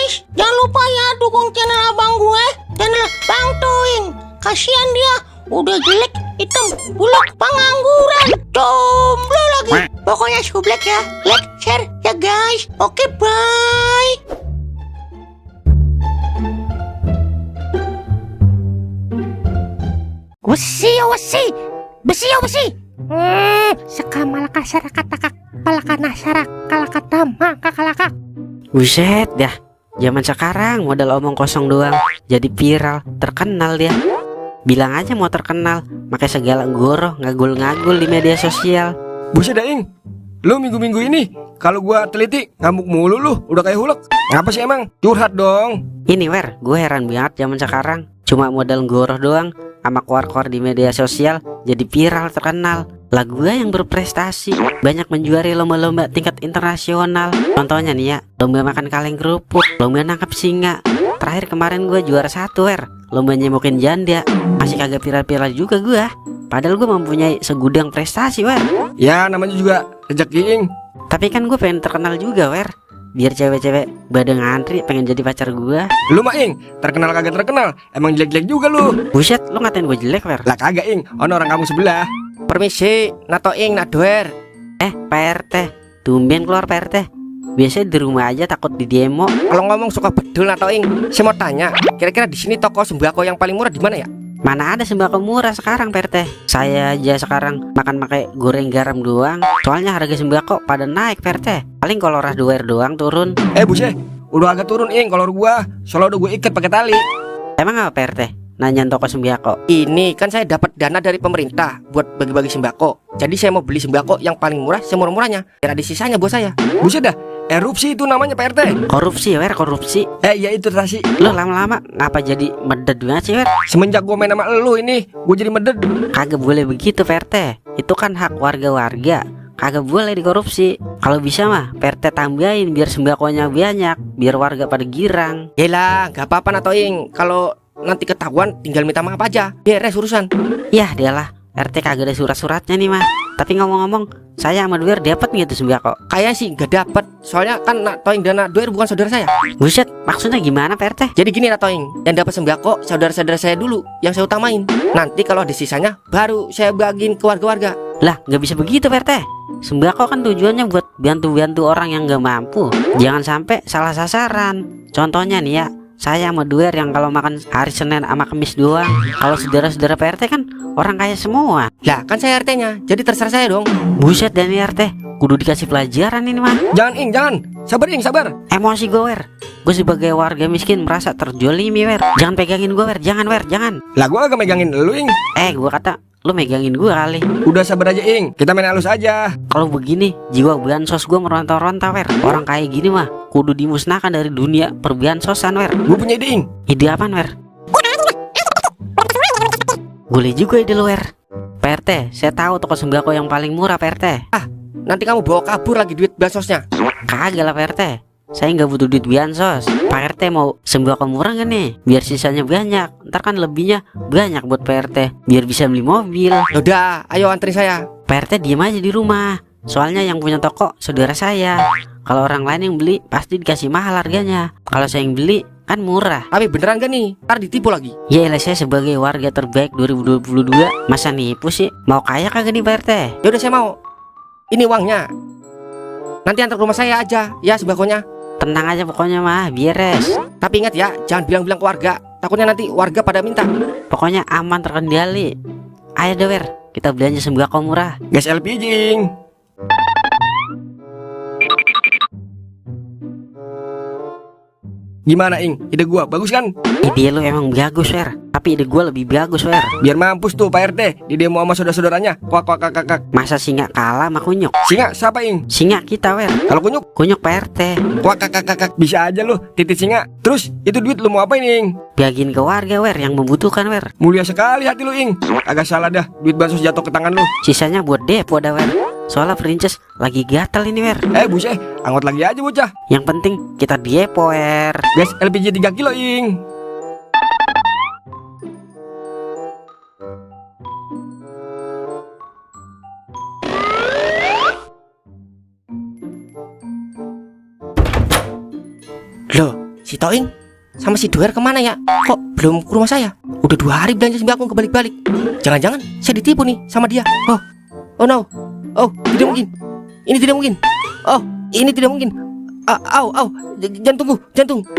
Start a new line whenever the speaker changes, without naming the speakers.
guys, jangan lupa ya dukung channel abang gue, channel Bang Toing. Kasihan dia, udah jelek, hitam, buluk, pengangguran, jomblo lagi. Pokoknya sublek ya, like, share ya guys. Oke, bye. Besi. Sekamalaka syarakatakak, palakana syarak, kalakatam, kakalakak.
Buset dah, zaman sekarang modal omong kosong doang jadi viral, terkenal dia. Bilang aja mau terkenal, pakai segala goroh ngagul-ngagul di media sosial.
Buset dah Ing, lu minggu-minggu ini kalau gua teliti ngamuk mulu lu, udah kayak hulek. Ngapa sih emang? Curhat dong.
Ini gue heran banget zaman sekarang, cuma modal goroh doang sama keluar-keluar di media sosial jadi viral, terkenal. Lah gue yang berprestasi, banyak menjuari lomba-lomba tingkat internasional. Contohnya nih ya, lomba makan kaleng kerupuk, lomba nangkap singa. Terakhir kemarin gue juara 1 lomba nyemukin janda. Masih kagak viral-viral juga gue, padahal gue mempunyai segudang prestasi
Ya namanya juga rezeki Ing.
Tapi kan gue pengen terkenal juga biar cewek-cewek pada ngantri pengen jadi pacar gue.
Lu mah Ing, terkenal kagak terkenal, emang jelek-jelek juga lu.
Buset, lu ngatain gue jelek
Lah kagak Ing, ono orang kampung sebelah.
Permisi, nato Ing, nadoer.
Pak RT, tumben keluar Pak RT. Biasanya di rumah aja takut di demo.
Kalau ngomong suka bedul nato Ing. Saya mau tanya, kira-kira di sini toko sembako yang paling murah di mana ya?
Mana ada sembako murah sekarang Pak RT. Saya aja sekarang makan pakai goreng garam doang. Soalnya harga sembako pada naik Pak RT. Paling kalau ras doer doang turun.
Buset, udah agak turun Ing kolor gua. Soalnya udah gue ikat pakai tali.
Emang apa Pak RT? Nanyain toko sembako.
Ini kan saya dapat dana dari pemerintah buat bagi-bagi sembako. Jadi saya mau beli sembako yang paling murah, semurah-murahnya. Biar ada sisanya buat saya.
Buset dah, erupsi itu namanya Pak RT.
Korupsi korupsi.
Iya itu tadi.
Lo lama-lama ngapa jadi meded banget sih
Semenjak gua main sama lu ini, gua jadi meded.
Kagak boleh begitu Pak RT. Itu kan hak warga-warga, kagak boleh dikorupsi. Kalau bisa mah Pak RT tambahin biar sembakonya banyak, biar warga pada girang.
Yelah, gak apa-apa nato Ing. Kalau nanti ketahuan tinggal minta maaf aja, beres urusan.
Yah dialah, RT kagak ada surat-suratnya nih mah. Tapi ngomong-ngomong, saya sama Duer dapat nggak tuh sembako?
Kayak sih gak dapet, soalnya kan nato Ing dan Duer bukan saudara saya.
Buset, maksudnya gimana Pak RT?
Jadi gini nato Ing, yang dapat sembako saudara-saudara saya dulu, yang saya utamain. Nanti kalau ada sisanya, baru saya bagiin ke warga-warga.
Lah nggak bisa begitu Pak RT. Sembako kan tujuannya buat bantu-bantu orang yang nggak mampu. Jangan sampai salah sasaran. Contohnya nih ya, saya sama Duer yang kalau makan hari Senin sama Kamis doang. Kalau saudara-saudara Pak RT kan orang kaya semua.
Lah kan saya RT-nya, jadi terserah saya dong.
Buset dan RT, kudu dikasih pelajaran ini mah.
Jangan Ing, jangan. Sabar Ing, sabar.
Emosi gue gue sebagai warga miskin merasa terjolimi Jangan pegangin gue jangan jangan.
Lah gua agak megangin lu Ing.
Gue kata lu megangin gue kali.
Udah sabar aja Ing, kita main halus aja.
Kalau begini jiwa bansos gue meronta-ronta Orang kayak gini mah kudu dimusnahkan dari dunia perbansosan
Gue punya ide Ing.
Ide apaan Boleh juga ide lu Pak RT, saya tahu toko sembako yang paling murah Pak RT.
Nanti kamu bawa kabur lagi duit bansosnya.
Kagak lah Pak RT, saya nggak butuh duit bansos. Pak RT mau sembako murah gak nih? Biar sisanya banyak, ntar kan lebihnya banyak buat Pak RT, biar bisa beli mobil.
Yaudah, ayo antri saya.
Pak RT diem aja di rumah, soalnya yang punya toko saudara saya. Kalau orang lain yang beli pasti dikasih mahal harganya. Kalau saya yang beli kan murah.
Tapi beneran gak nih? Ntar ditipu lagi.
Yaelah, saya sebagai warga terbaik 2022 masa nipu sih? Mau kaya kagak nih Pak RT?
Yaudah saya mau. Ini uangnya. Nanti antar ke rumah saya aja ya sembakonya.
Tenang aja pokoknya mah, beres.
Tapi ingat ya, jangan bilang-bilang ke warga. Takutnya nanti warga pada minta.
Pokoknya aman, terkendali. Ayo Dewer, kita belanja sembako murah.
Gas LPG Ing. Gimana Ing? Ide gua bagus kan?
Ide lu emang bagus tapi ide gua lebih bagus
Biar mampus tuh Pak RT di demo sama saudara-saudaranya. Kuak kuak kak kak.
Masa singa kalah sama kunyuk?
Singa siapa Ing?
Singa kita
Kalau kunyuk?
Kunyuk Pak RT.
Kuak kak kak kak. Bisa aja lu titit singa. Terus itu duit lu mau apain Ing?
Bagiin ke warga yang membutuhkan
Mulia sekali hati lu Ing. Agak salah dah, duit bansos jatuh ke tangan lu.
Sisanya buat depo dah Soalnya Princess lagi gatal ini
Buset, anggot lagi aja bocah.
Yang penting kita depo
Gas LPG 3 kilo Ing.
Loh, si Toing sama si Doer kemana ya? Kok belum ke rumah saya? Udah 2 hari belanja sembako kebalik-balik. Jangan-jangan saya ditipu nih sama dia. Oh no. Oh, tidak mungkin. Ini tidak mungkin. Oh, ini tidak mungkin. Jangan tunggu.